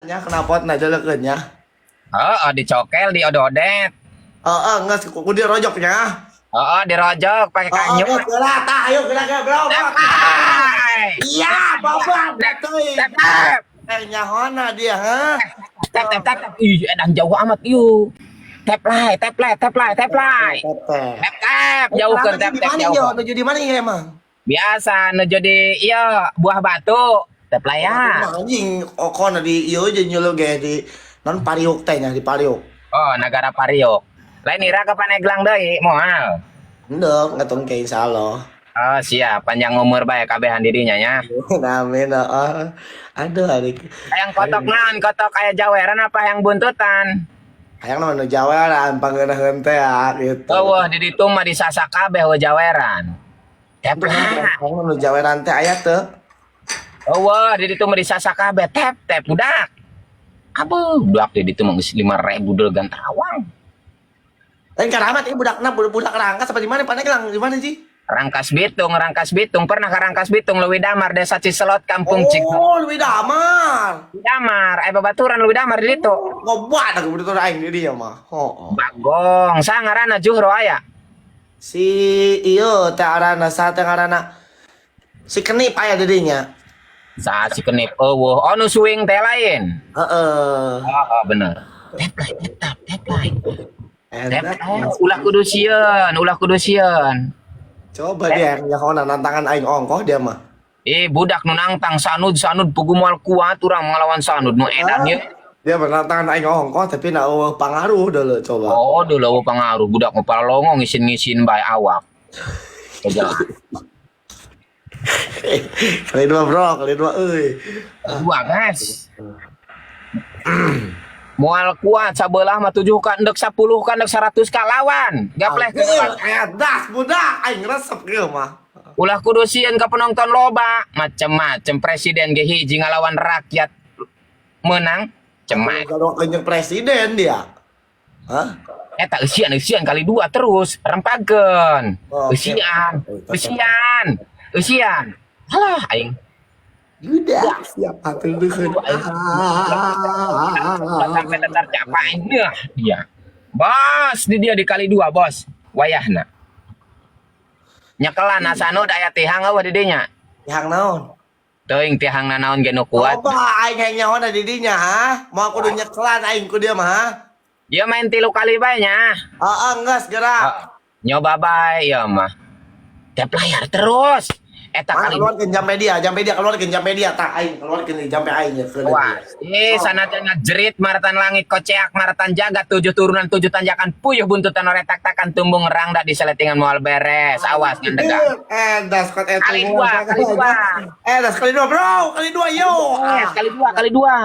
Nya knalpotna jelekeun nya. Heeh, dicokel di ododet. Heeh, geus ku dirojoknya. Heeh, dirojok pakai Heeh, kanyu. geus geura tah ayo geura geura bro. Tap lai. Iya, babat teuing. Tap tap. Eh, nyahona dia, ha? Tap tap tap tap. Ih, edan jauh amat ieu. Tap lai, tap lai, tap lai, tap lai. Tap tap. Tap tap, jauhkeun tap Di tap mana yo? jauh. Nuju di mana ya emang? Biasa nu jadi iya buah batu. Tap layar. Anjing, okon di ieu jeung nyulu ge di non Pariuk teh nya di Pariuk. Oh, Nagara Pariuk. Lain ira ke Paneglang deui, moal. Endek ngetung ke insyaallah. Oh, siap. Panjang umur bae kabehan didinya nya. Amin, heeh. Aduh, adik. Hayang kotok naon? Kotok aya jaweran apa yang buntutan? Hayang nu jaweran pangeunaheun teh ya gitu. Oh, wah, di ditu mah disasak kabeh we jaweran. Tep lah. Hayang nu jaweran teh aya teu? Oh, wah, di ditu mah disasak kabeh tep tep budak. Aduh, budak di ditu mah geus 5000 delegan tarawang. Lain karamat ieu budakna budak Rangkas apa di mana Pandeglang di mana sih? Rangkas Bitung, Rangkas Bitung, pernah ke Rangkas Bitung, Leuwi Damar, Desa Ciselot, Kampung Cik. Oh, Leuwi Damar. Leuwi Damar, aya babaturan Leuwi Damar di ditu. Ngobat aku betul aing di dieu mah. Heeh. Bagong, sa ngaranna Juhro aya. Si ieu teh arana saha teh ngaranna? Si Kenip aya di dinya. Saha si Kenip? Eueuh, oh nu suing teh lain. Heeh. Oh, bener. Tep lai, tep tap, tep lai. Tep Enak. lai, ulah kudu sieun, ulah kudu sieun. Coba dia yang nyahona nantangan aing ongkoh dia mah. Eh, budak nu nangtang Sanud Sanud pugu moal kuat urang ngalawan Sanud nu edan ye. Dia menantang aing ongkoh tapi na eueuh pangaruh dulu coba. Oh, dulu eueuh pangaruh budak mah palongo ngisin-ngisin bae awak. Kejalan. Kali dua bro, kali dua euy. Dua, guys. Moal kuat sabelah mah 7 ka endek 10 ka endek 100 ka lawan. Gapleh ke Edas budak aing resep kieu mah. Ulah kudu sieun ka penonton loba, macem-macem presiden ge hiji ngalawan rakyat menang cemat. Kalau kenyang presiden dia. Hah? Eta eusian eusian kali dua terus rempageun. Oh, oke. Eusian, eusian, eusian. Alah aing. Udah, siap atuh deukeun. Sampai tercapai nah dia. Bos, di dia dikali dua, bos. Wayahna. Nyekelan asanu aya tihang eueuh di dinya. Tihang naon? Teuing tihang nanaon ge nu kuat. Coba aing hayang nyaho di dinya, ha? Mau kudu nyekelan aing ku dia mah, ha? Dia main 3 kali bae nya. Heeh, geus gerak. Nyoba bae ieu mah. Tap layar terus. Eta Mana kali keluarkeun jampe dia keluarkeun jampe dia tah aing keluarkeun jampe aing ya ke Awas. Eh, sanajan ngajerit maratan langit koceak maratan jagat 7 turunan 7 tanjakan puyuh buntutan oretak-takan tumbung rangda di seletingan moal beres. Awas ngandegang. Eh, das kot eta. Kali dua, kali dua. Eh, das kali dua, bro. Kali dua, yo. Eh, kali dua, kali dua.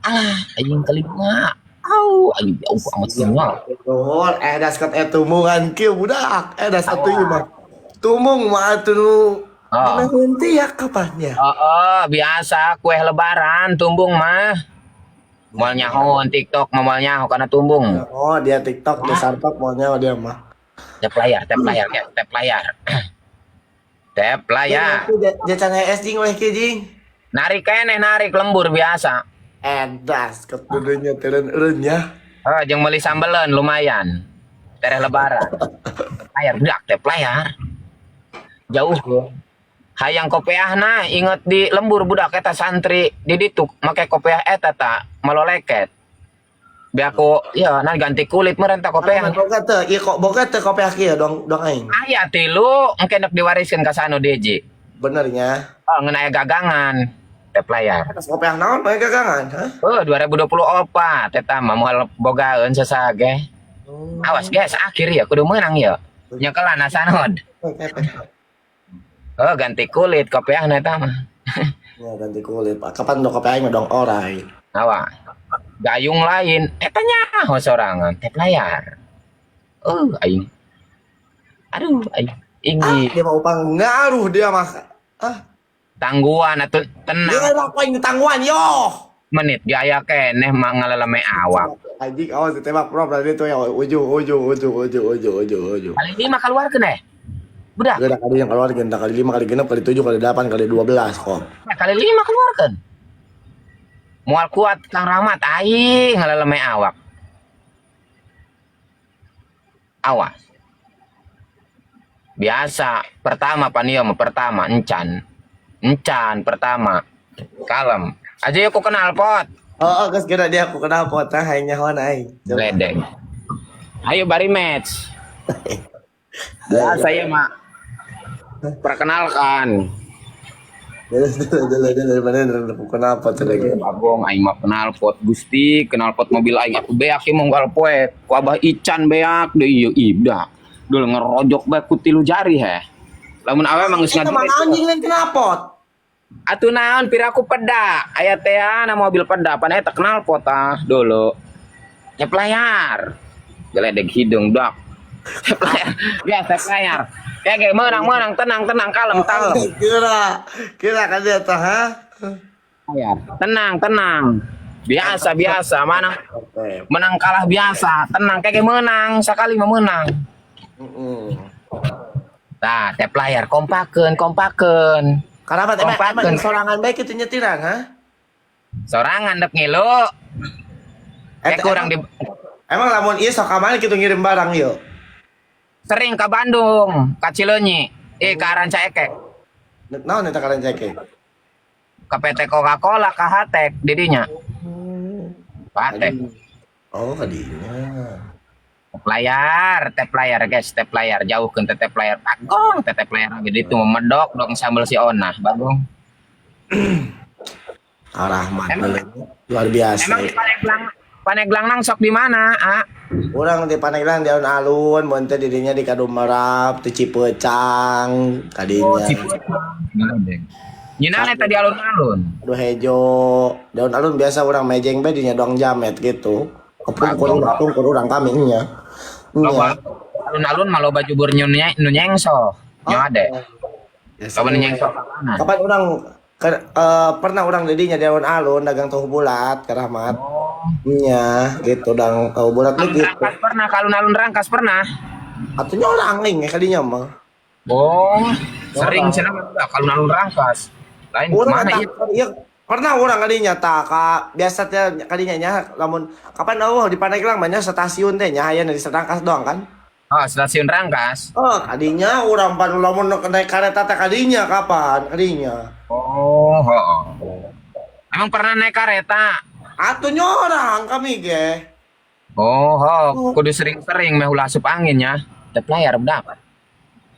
Alah, aing kali dua. Au, aing jauh amat semua. Nuhun, eh das kot eta tumbungan kieu budak. Eh, das atuh ieu mah. Tumung mah atuh nu Ah. dina henteu ya kapannya. Oh, biasa kue lebaran tumbung mah. Moal nyaho TikTok mah moal nyaho karena tumbung. Oh, dia TikTok, dia sartok moal nyaho dia mah. Tap layar, tap layar, ya, tap layar. Tap layar. Dia can HS jing weh kieu jing. Narik keneh narik lembur biasa. Edas ketuduhnya turun urunnya. Oh, jeung meuli sambeleun lumayan. Tereh lebaran. Layar budak tap layar. Jauh gua. Hayang kopeahna inget di lembur budak eta santri di ditu make kopeah eta ta maloleket. Biar aku ya nah ganti kulit meureun ta kopeah. Boga teu, ieu kok boga teu kopeah kieu dong dong aing. Aya tilu engke nek diwariskeun ka sanu deji. Benernya. Oh, ngeun aya gagangan tap layar. Atas kopeah naon bae gagangan, hah? Oh, 2024 eta mah moal bogaeun sasage. Awas guys, akhir ya kudu meunang ya. Nyekelan asanod. Oh, ganti kulit kopeahna eta mah. Ya ganti kulit. Kapan dong kopeah aing mah dong orai. Awas. Gayung lain, eta nyaho sorangan tap layar. Oh, aing. Aduh, aing. Inggi. Ah, dia mau ngaruh dia mah. Ah, Tangguhan atuh tenang. Dia apa yang tangguhan yo. Menit gaya keneh mah ngaleleme awak. Anjing awas ditembak bro berarti itu ya ujung ujung ujung ujung ujung ujung ujung. Kali 5 keluarkeun eh. Budak. Gak ada kali yang keluar genap kali 5 kali genap kali 7 kali 8 kali 12 kok. Kali 5 keluarkeun. Moal kuat Kang Rahmat aing ngaleleme awak. Awas. Biasa, pertama panio mah pertama encan. Encan pertama. Kalem. Aja yuk ku knalpot. Oh, oh geus geura dia aku knalpot tah hayang nyahoan aing. Coba. Ledeng. Ayo bari match. Ya, saya mah perkenalkan. Dulu dulu dulu dulu mana aku knalpot lagi. Bagong aing mah knalpot Gusti, knalpot mobil aing atuh beak ieu monggal poe. Ku Abah Ican beak deui ieu ibda. Dul ngerojok bae ku tilu jari heh. Lamun awe mah geus Eta mah ngadu. anjing lain knalpot. Atuh naon piraku peda. Aya teh na mobil peda pan eta knalpot ah dulu. Nyep layar. Geledek hidung dak. Tep layar. Ya, tep layar. Kayak kayak menang menang tenang tenang kalem kalem. Kira kira kan dia tah ha? Layar. Tenang tenang. Biasa biasa mana Oke. menang kalah biasa tenang kayak menang sekali mah menang. Heeh. Nah, tep layar kompakeun kompakeun. Kenapa emang Kompakeun. emang sorangan bae kitu nyetiran ha? Sorangan dek ngilu. Kayak kurang di Emang lamun ieu sok ka mana kitu ngirim barang yuk? Sering ke Bandung, ke Cileunyi, ke Rancaekek, Naon eta karen cekek? ke PT Coca-Cola, ke Hatek, didinya. Hatek. Oh, kadinya. Tep layar guys, tep layar jauh ke tep layar. Bagong, tep layar gede itu medok dong sambal si Ona, bagong. Rahmat Emang- luar biasa. Emang di Paneglang, Paneglang nang sok di mana, A? Urang di Paneglang di alun-alun, mun teh didinya di Kadumerap, di Cipeucang, kadinya. Nyinane tadi alun-alun. Aduh hejo, di alun-alun biasa urang mejeng bae dinya doang jamet gitu. Kepungkur kepungkur urang kami nya. Loba Nya. alun-alun mah loba jubur nu nyengso. Nyo ade. Biasa. Loba nu nyengso ka mana? Kapan urang pernah urang didinya di alun-alun dagang tahu bulat ke Rahmat. Oh. Nya, gitu dang tahu bulat Alun gitu. Rangkas pernah, kalau alun Rangkas pernah. Atunya orang ling ya kadinya mah. Oh, sering cenah mah kalau alun Rangkas. Lain Urang kemana eta ieu? iya pernah urang kadinya tah ka biasa teh kadinya nya lamun kapan eueuh di Pandeglang mah nya stasiun teh nya aya di Rangkas doang kan. Oh, stasiun Rangkas. Oh, kadinya urang pan lamun naik kereta teh kadinya kapan kadinya. Oh, oh. Emang pernah naik kereta? Atuh nyorang kami ge. Oh, oh, kudu sering-sering meh ulah asup angin ya. Tep layar budak.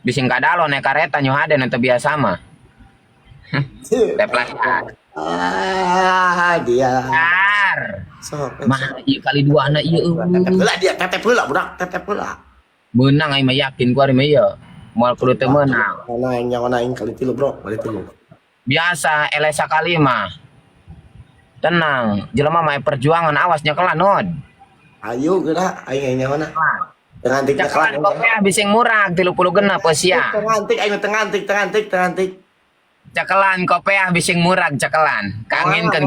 Bising kadalo naik kereta nyo hade nu teu biasa mah. Tep layar. Ah, dia. Layar. Sok. Mah ieu kali dua anak ieu. Tetep heula dia, tetep heula budak, tetep heula. Menang aing mah yakin ku ari mah ieu. Moal kudu teu meunang. Mana aing nyawa aing kali tilu, Bro, kali tilu. Biasa elesa kali mah. Tenang, jelema mah perjuangan awas nyekelan nun. Ayo geura aing aing nyawa. Tengantik Cekelan kopiah bising murah 36 sia. Tengantik aing tengantik tengantik tengantik. Cekelan kopiah bising murah cekelan. Kanginkeun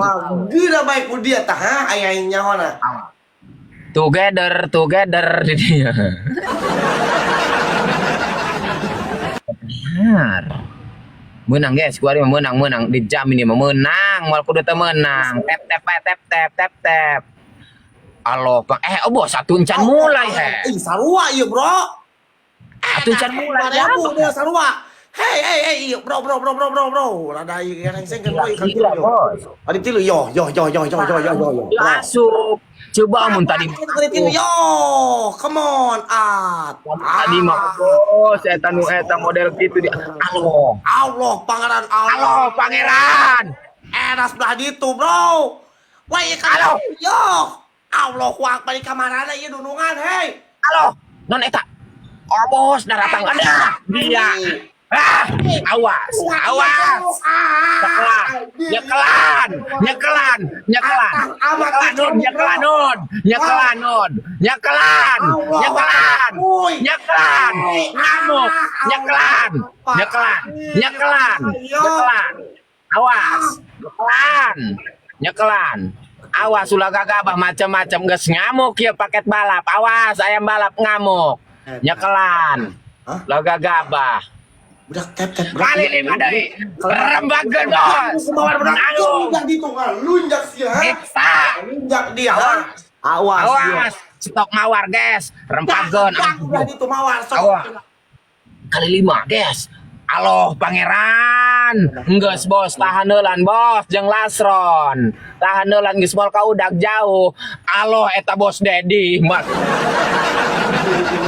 Geura bae ku dia tah ha aing aing nyawa. Together, together di dia. Benar. Menang guys, gua hari menang, menang dijamin ini menang, moal kudu teu menang. Tap tap tap tap tap tap tap. Alo, Bang. Oh bos, satu encan mulai he. Ih, sarua ieu, Bro. Atuh encan mulai ya. 5000 dia sarua. Hei, hei, hei, ieu, bro, bro, bro, bro, bro, bro. Rada ieu rengsengkeun we kali Gila, tilu. bos. Kali tilu yo yo yo yo yo yo yo yo. yo. Ya asup. Coba mun tadi Kali tilu yo. Come on, at. Tadi mah bos, eta nu eta model gitu di Alo. Allah, pangeran Allah. Alo, pangeran. Era sebelah ditu, bro. Wah, ieu Halo. Yo. Allah akbar di kamarana ieu dunungan, hei. Alo, non eta. Oh bos, datang ada. Dia. Ah, awas, awas. Nyekelan, nyekelan, nyekelan, nyekelan, nun, nyekelan, nun, nyekelan, nun, nyekelan, nyekelan, nyekelan, ngamuk, nyekelan, nyekelan, nyekelan, nyekelan, awas, nyekelan, nyekelan, awas ulah gagabah macam-macam geus ngamuk ya paket balap, awas ayam balap ngamuk, nyekelan, Hah? ulah gagabah. Budak, tap tap, budak. Kali lima deui. Rembageun, bos. Kemauan budak. Nanggung. Lunjak di tunggal, lunjak sih, ha? Siksa. Lunjak dia, ha? Awas dia. Awas, stok mawar, guys. Rempageun. Dak, udah itu mawar sok. Awas. Kali lima, guys. Aloh pangeran. Enggeus bos, tahan heulan bos jeung Lasron. Tahan heulan geus moal ka udak jauh. Aloh eta bos Dedi, Mas.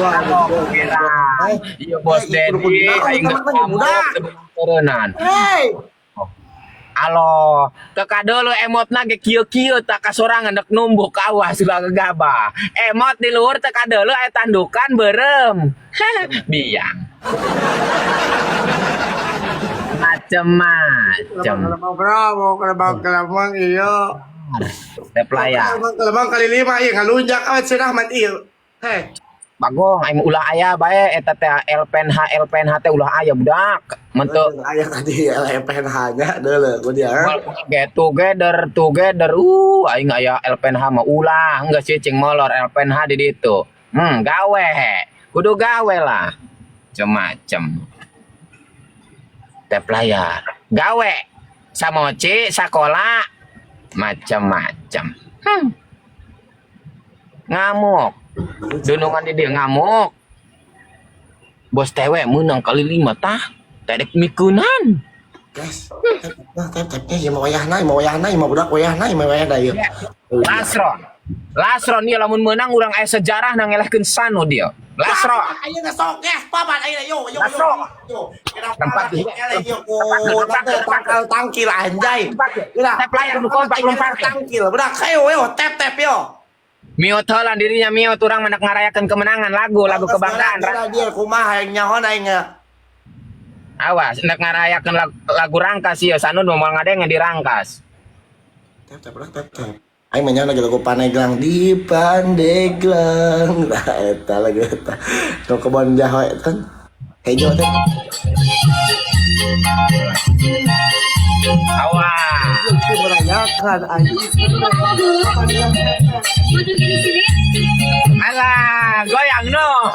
Aloh pangeran. Iya bos Dedi, aing geus ngamuk teureunnan. Hei, Aloh, teu kadeuleu emotna ge kieu-kieu tak kasorangan dek numbuk awas ulah gegabah. Emot di luhur teu kadeuleu aya tandukan beureum. Biang. Macem-macem. Kelembang bravo, kelembang kelembang iya. Tep layar. Kelembang kelembang kali lima iya ngalunjak awet si Rahmat iya. Hei, Bagong aing ulah aya bae eta teh LPNH LPNH teh ulah aya budak. Menteu ayah tadi LPNH-nya deuleu ku dia. Get together together, aing aya LPNH mah ulah enggak sih cing molor LPNH di ditu. Gawe. Kudu gawe lah. Macem-macem. Tep layar. Gawe. Samoci sakola macem-macem. Ngamuk. Dunungan di dia ngamuk. Bos tewe menang kali lima tah. Tedek mikunan. Guys, tap tap tapnya ya mau wayahna, mau wayahna, mau budak wayahna, mau wayahna ieu. Lasron. Lasron dia lamun menang urang aya sejarah nang ngelehkeun Sanu dia. Lasron. Ayeuna sok guys, papan ayeuna yo yo yo. Lasron. Yo. Tempat yo ku tangkal tangkil anjay. Udah. Tap layar nu kompak lompat. Tangkil, budak ayo yo tap tap yo. Miot heula dirinya miot urang mendak ngarayakeun kemenangan lagu lagu kebanggaan. Dia dia kumaha aing nyaho aing. Awas, hendak ngarayakeun lagu Rangkas ieu Sanu nu moal ngadenge di Rangkas. Tap tap budak tap tap. Aing mah nyaho lagi lagu Paneglang di Pandeglang. Nah eta lagu eta. Nu kebon jaho eta. Hejo teh. Awas. Itu merayakan anjing. Alah, goyang non.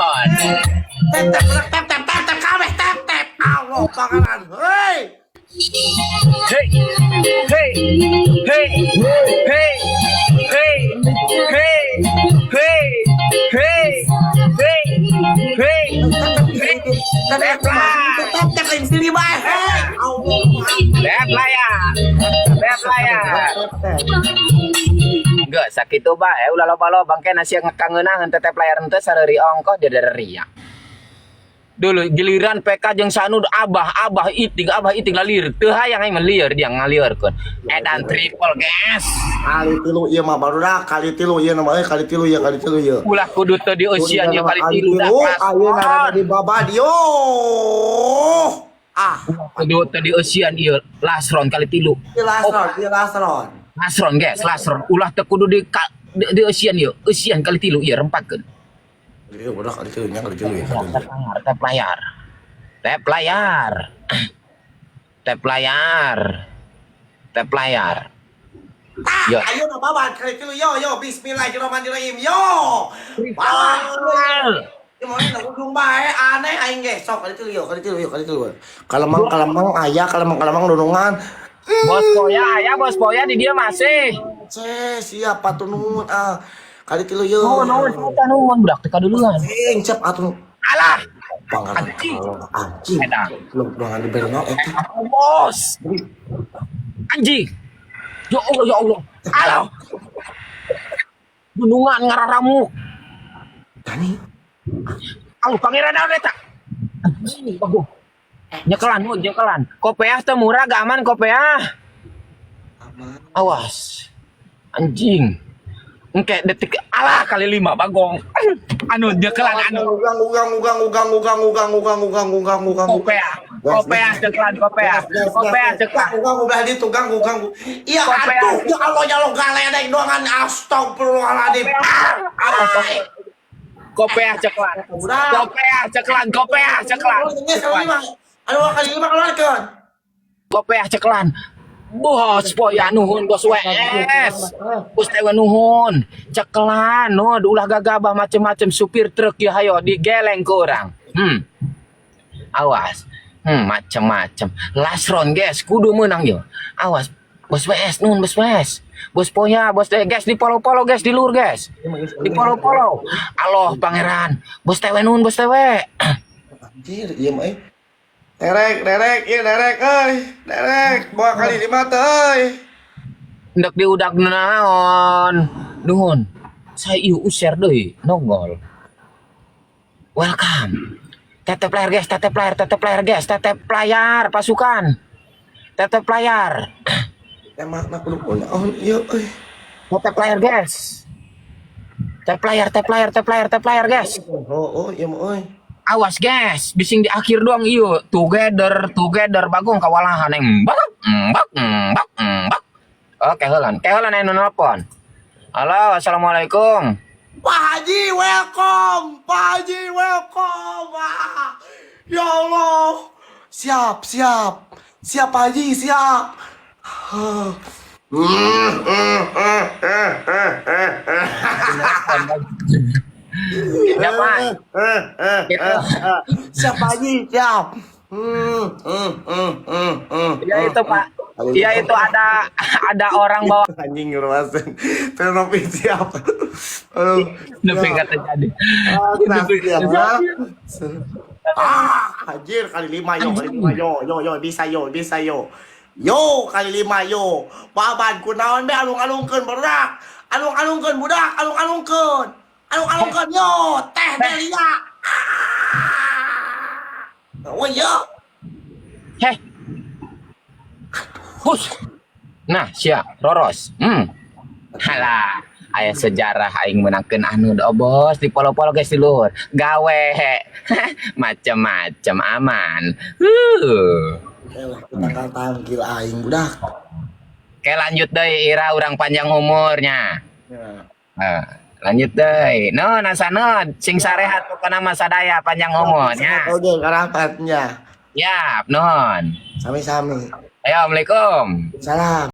Tap tap budak tap tap tap tap kabeh tap tap. Allah panganan. Hei. Hey, hey, hey, hey, hey, hey, hey, hey, hey, hey, hey. Tap tap tap lain sini bae. Hei. Allah. Lihat layar, lihat layar. Enggak, sakitu bae ulah loba-loba bangke nasi kangeunangan tetep layar henteu sareuri ongkoh dia riak. Dulu giliran PK jeung Sanu abah abah iting lalir teu hayang aing mah lieur dia ngalieurkeun. Edan triple guys. Kali tilu ieu mah barudak kali tilu ieu nama euy kali tilu ieu kali tilu ieu. Ulah kudu teu dieusian ieu kali tilu dah. Ayeuna rada di babad yo. Ah, Kudu teu dieusian ieu Lasron kali tilu. ieu Lasron, ieu Lasron. Lasron guys, Lasron ulah teu kudu di dieusian ieu, eusian kali tilu ieu rempatkeun. Ieu budak kali tilu nya kali tilu ya. Kali Tap tilu. layar, tap layar. Tap layar. Tap layar. Tap layar. Tah, Yo. ayeuna babad kali tilu yo yo bismillahirrahmanirrahim yo. Babad. Ieu mah na ujung bae aneh aing ge sok kali tilu yo kali tilu yo kali tilu. Kalemang kalemang aya kalemang kalemang dunungan. Bos Poya, ya bos Poya di dia masih. Ce, siapa tuh nuhun ah. Kali tilu yo. Nuhun, nuhun, eta nuhun budak teh kaduluan. Cing, cep atuh. Alah, Pangaran Anjing. anjing. Edan. Belum belum di naon eta. Bos. Anjing. Ya Allah, ya Allah. Alah. Gunungan ngararamuk. Dani. Aduh, pangeran naon eta? Anjing, bagus. Nyekelan, mun, nyekelan. Kopeah teu murah, gak aman kopeah. Aman. Awas. Anjing. Engke detik alah kali lima bagong. Anu nyekelan anu. Ugang ugang ugang ugang ugang ugang ugang ugang ugang ugang. Kopeah. Kopeah cekelan kopeah. Kopeah cekelan. Ugang ugang di tukang ugang. Iya Kopeah. atuh ya Allah ya Allah galedek doangan astagfirullahaladzim. Ah. Kopeah cekelan. Kopeah cekelan, kopeah cekelan. Aduh kali lima keluarkan. Kopeah cekelan. Bos poya nuhun bos WS. Bos tewe nuhun. Cekelan no ulah gagabah macem-macem supir truk ya hayo digeleng ke orang. Awas. Macem-macem. Last round, guys, kudu menang yo. Awas, bos WS, nun bos WS. Bos Poya, bos D, guys, di follow-follow guys, di luhur guys. Di follow-follow. Aloh pangeran. Bos TW nun, bos TW. Anjir, iya mah eh. Derek, derek, iya derek, euy. Derek, bawa kali lima teh, euy. Hendak diudak naon. Nuhun. Saya ieu user deui, nongol. Welcome. Tetep layar guys, tetep layar, tetep layar guys, tetep layar pasukan. Tetep layar. Emang nak kudu naon ieu euy. Tetep layar guys. Tap layar, tap layar, tap layar, tap layar guys. Oh, iya mah euy. Awas guys, bising di akhir doang iyo. Together, together bagong kawalahan yang mbak, mbak, mbak, mbak. Oke, helan. Kehelan anu nelpon. Halo, assalamualaikum. Pak Haji, welcome. Pak Haji, welcome. Wah. Ya Allah. Siap, siap. Siap Pak Haji, siap. Huh. Ya, Pak. Gitu. Siap Pak Haji, siap. Ya itu Pak. Ya itu ada orang bawa Anjing ngeruasin. Ternopi siap. Aduh. lebih kata jadi. Ah, Lebih siap, kata ah. Ah, anjir kali lima yo, kali lima yo, yo yo bisa yo, bisa yo. Yo kali lima yo. Baban kunaon be alung-alungkeun budak. Alung-alungkeun budak, alung-alungkeun. Alung-alungkeun yo, teh Delia. Ah. Oh yo. Heh. Hus. Nah, siap, roros. Halah, aya sejarah aing menangkeun anu do bos di polo-polo guys di luhur. Gawe. Macem-macem aman. Elah, tangkal tangkil aing budak. Oke, lanjut deui Ira urang panjang umurnya. Ya. Nah, lanjut deui. No, nasana sing sarehat pokona mah sadaya panjang umurnya. Oke, karapatnya. Siap, non. Sami-sami. Ayo, Assalamualaikum. Salam.